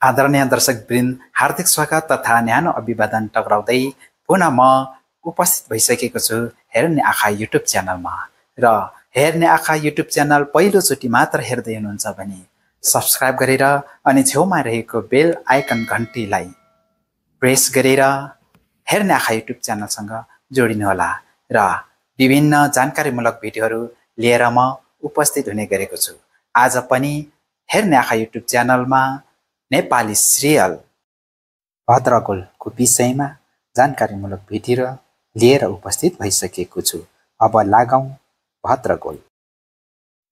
आदरणीय दर्शकवृन्द, हार्दिक स्वागत तथा न्यानो अभिवादन टक्राउँदै पुनः म उपस्थित भइसकेको छु हेर्ने आँखा युट्युब च्यानलमा। र हेर्ने आँखा युट्युब च्यानल पहिलोचोटि मात्र हेर्दै हुनुहुन्छ भने सब्स्क्राइब गरेर अनि छेउमा रहेको बेल आइकन घन्टीलाई प्रेस गरेर हेर्ने आँखा युट्युब च्यानलसँग जोडिनुहोला। र विभिन्न जानकारीमूलक भिडियोहरू लिएर म उपस्थित हुने गरेको छु। आज पनि हेर्ने आँखा युट्युब च्यानलमा नेपाली सिरियल भद्रगोलको विषयमा जानकारीमूलक भिडियो लिएर उपस्थित भइसकेको छु। अब लागौं भद्रगोल।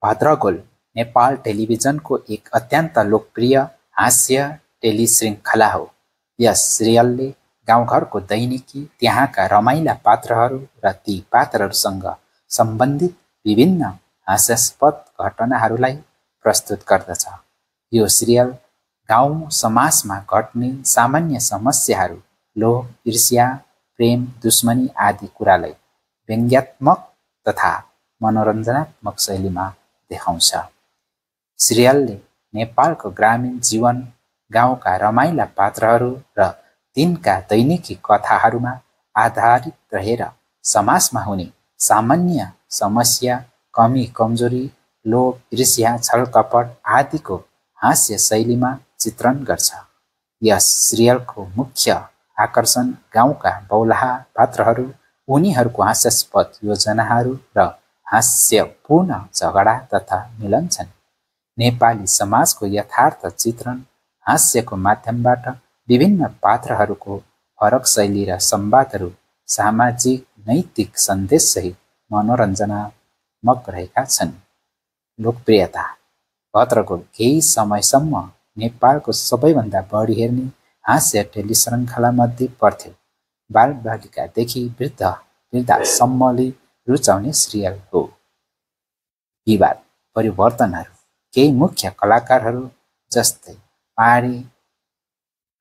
भद्रगोल नेपाल टेलिभिजनको एक अत्यन्त लोकप्रिय हास्य टेलिश्रृङ्खला हो। यस सिरियलले गाउँघरको दैनिकी, त्यहाँका रमाइला पात्रहरू र ती पात्रहरूसँग सम्बन्धित विभिन्न हास्यास्पद घटनाहरूलाई प्रस्तुत गर्दछ। यो सिरियल गाउँ समाजमा घट्ने सामान्य समस्याहरू, लोभ, ईर्ष्या, प्रेम, दुश्मनी आदि कुरालाई व्यङ्ग्यात्मक तथा मनोरञ्जनात्मक शैलीमा देखाउँछ। सिरियलले नेपालको ग्रामीण जीवन, गाउँका रमाइला पात्रहरू र तिनका दैनिकी कथाहरूमा आधारित रहेर समाजमा हुने सामान्य समस्या, कमी कमजोरी, लोभ, ईर्ष्या, छलकपट आदिको हास्य शैलीमा चित्रण गर्छ। यस सिरियलको मुख्य आकर्षण गाउँका बौलाहा पात्रहरू, उनीहरूको हास्यास्पद योजनाहरू र हास्यपूर्ण झगडा तथा मिलन छन्। नेपाली समाजको यथार्थ चित्रण हास्यको माध्यमबाट विभिन्न पात्रहरूको फरक शैली र संवादहरू सामाजिक नैतिक सन्देशसहित मनोरञ्जनात्मक रहेका छन्। लोकप्रियता। भद्रगोल केही समयसम्म नेपालको सबैभन्दा बढी हेर्ने हास्य टेलिश्रृङ्खलामध्ये पर्थ्यो। बालबालिकादेखि वृद्धसम्मले रुचाउने सिरियल हो। विवाद परिवर्तनहरू। केही मुख्य कलाकारहरू जस्तै पहाडी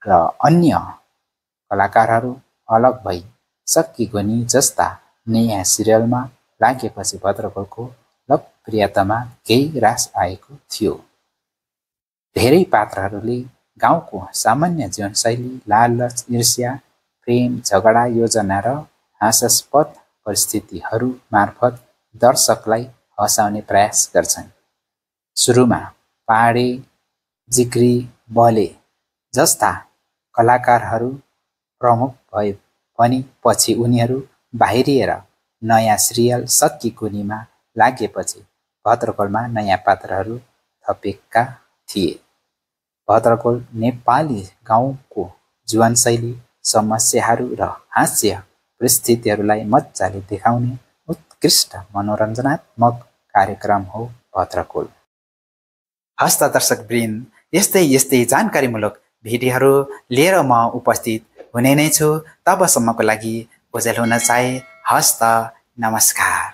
र अन्य कलाकारहरू अलग भई सक्किगोनी जस्ता नयाँ सिरियलमा लागेपछि भद्रगोलको लोकप्रियतामा केही ह्रास आएको थियो। धेरै पात्रहरूले गाउँको सामान्य जीवनशैली, लालच, ईर्ष्या, प्रेम, झगडा, योजना र हास्यास्पद परिस्थितिहरू मार्फत दर्शकलाई हँसाउने प्रयास गर्छन्। सुरुमा पाहाडे, जिग्री, बले जस्ता कलाकारहरू प्रमुख भए पनि पछि उनीहरू बाहिरिएर नयाँ सिरियल सक्किगोनीमा लागेपछि भद्रगोलमा नयाँ पात्रहरू थपिएका थिए। भद्रगोल नेपाली गाउँको जीवनशैली, समस्याहरू र हास्य परिस्थितिहरूलाई मजाले देखाउने उत्कृष्ट मनोरञ्जनात्मक कार्यक्रम हो भद्रगोल। हस्त दर्शकवृन्द, यस्तै जानकारीमूलक भिडियोहरू लिएर म उपस्थित हुने नै छु। तबसम्मको लागि ओझेल हुन चाहे हस्त नमस्कार।